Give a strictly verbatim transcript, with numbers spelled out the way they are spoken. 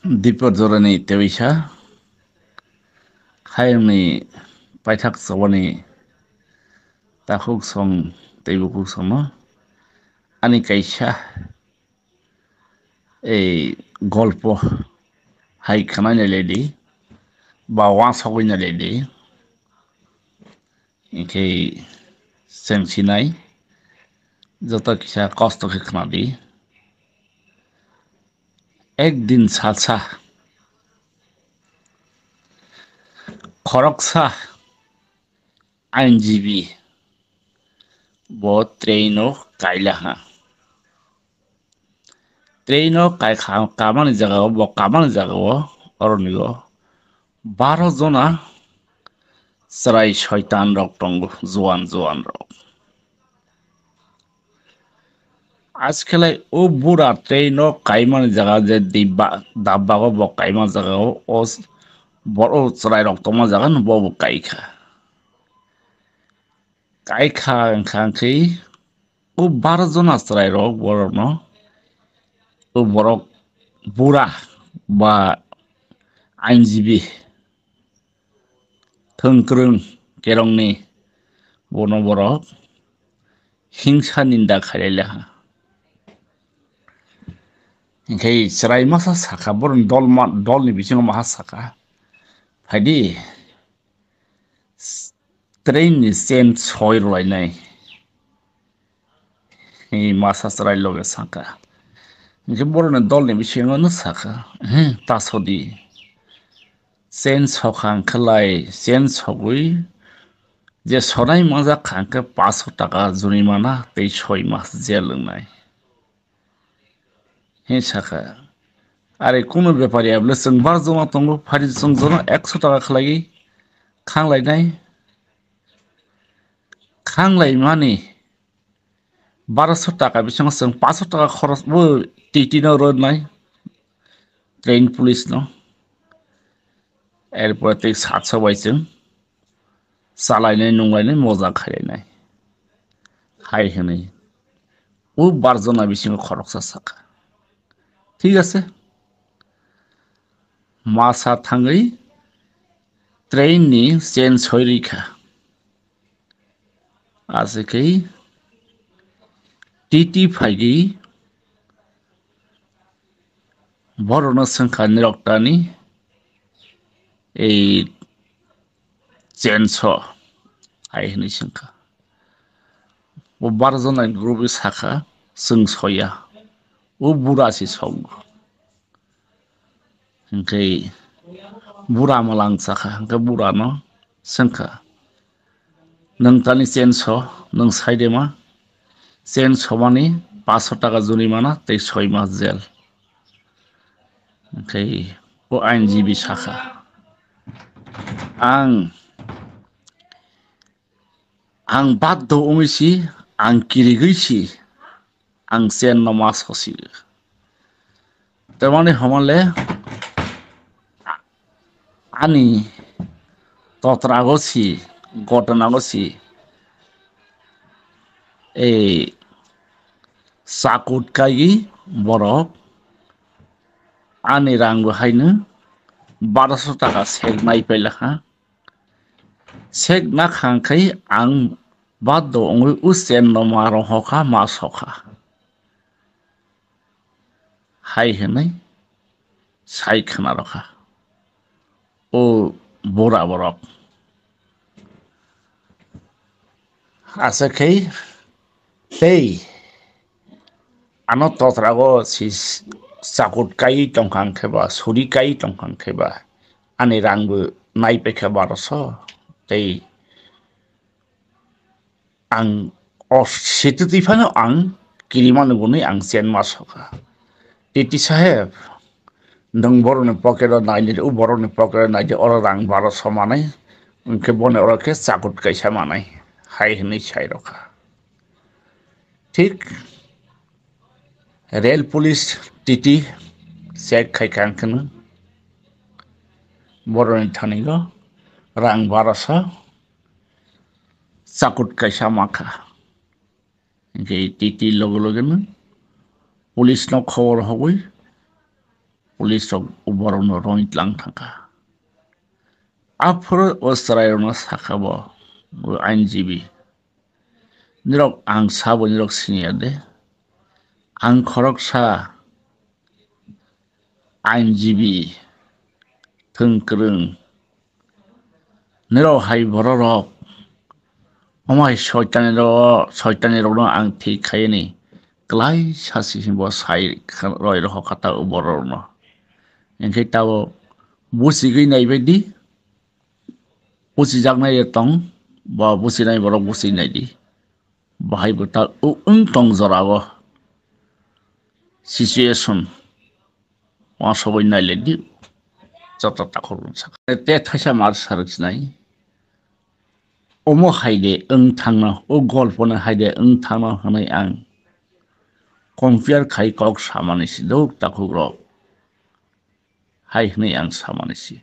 Dipor jorani tewisa, hayungni paithak chobani takhuk song tei bukhuk songno ani kaisa ei golpo hai khwnai nai lai di, ba uansugwi nai lai di. Hinkhe chwng sinai joto kisa kosto khe khwnadi. Ek din salsa khoroksa ainjibi bo train o kailaha. Train o kaikha kamani jagao, bo kamani jagao, oroni o baro jona chwrai soitan rok tongo, juan juan rok. Ajkhelai o bura train o kaimani jaga je dibba, dabba o bo kaima jagao, o s-, boro chwrai rok tongma jaga no bo bo kaikha. Kaikha wngkha khe o baro jona chwrai rok borokno o borok bura ba ainjibi thwngkwrwng kerongni bono borok hingsa ninda khailailaha. Hinkhe chwrai masa sakha, boroni dol ma-, dolni bisingo maha sakha, "Phaidi, train ni chain soi rwlainai." Hi masa chwrai loge sakha. Hinkhe boroni dolni bisingo no sakha, "He, ta sodi." Chain sokha hinkhe lai, chain sogwi je sonai manjak kha hinkhe paanch sho taka jurimana tei soi mas jail wngnai. He sakha, "Are kunu bepari abole chwng bar joma tongo, phari chwng jono ekso taka khlaiwi khanglainai, khanglaimani barosho taka bisingo chwng paanch sho taka khoros bo T T no rwnai, train police no, erpore tei satso bai chwng chalainai, nunglainai, moja khailainai," hai hwnwi o bar jona bisingo khoroksa sakha. Thik ase, masa thangwi train ni chain soi rikha. Ase khe T T phaigwi borokno swngkha, "Nirok tani ei chain so?" hai hwnwi swngkha. O bar jona group sakha, "Chwng soya, o bura se sogo." Hinkhe bura mwlang sakha, hinkhe burano swngkha, "Nwng tani chain so, nwng saide ma? Chain somani paanch sho taka jurimana tei soi mas jail." Hinkhe o ainjibi sakha, "Ang, ang baddo wngwi si, ang kirigwi si, ang chain no ma sosi." Tamani homole ani totrago si, gotanago si, ei chakut kaigi borok ani rang bo haino barosho taka sek nai paila ha. Sek na khang khai ang baddo wngwi o chain no ma rohokha, ma sokha, hai hwnwi sai khna rokha o bura borok. Asa khai tei ano totrago si chakut kai tongkha khe ba, suri kai tongkha khe ba, ani rang bo nai paikha barosho, tei ang o sitwtwi phano ang kirimani hwnwi ang chain ma sokha. "T T saheb, nwng borokni pocket o naidi, o borokni pocket o naidi, oro rang barosho manai, hinkhe boni oro khe chakut kaisa manai," hai hwnwi sai rokha. Thik rail police T T check khai kha, ang kheno borokni thani o rang barosho chakut kaisa mankha. Hinkhe T T loge loge no police no khobor hogwi police rok borokno roi tlang thangkha. Aphuru o chwrairokno sakha bo, o ainjibi. Nirok ang sabo nirok siniya de. Ang khoroksa ainjibi, thwng kwrwng. Nirok hai bororok, omai soitani ro-, soitani rokno ang thik khaini. Klai sasi bo sai kha-, roi rokha kha ta o bororokno. Hinkhe tabo buchigwi naibaidi, buchijaknai tong, ba buchinai borok buchinai di. Bahai bo ta o wng tong jorao situation. Uansugwi nailaidi, joto takhuk rwngsa. Te thaisa mar sarwk sinai. Omo hai de wng thangno, o golpono hai de wng thangno hwnwi ang compare khai kok samani si dok takhuk rok. Hai hwnwi ang samani si.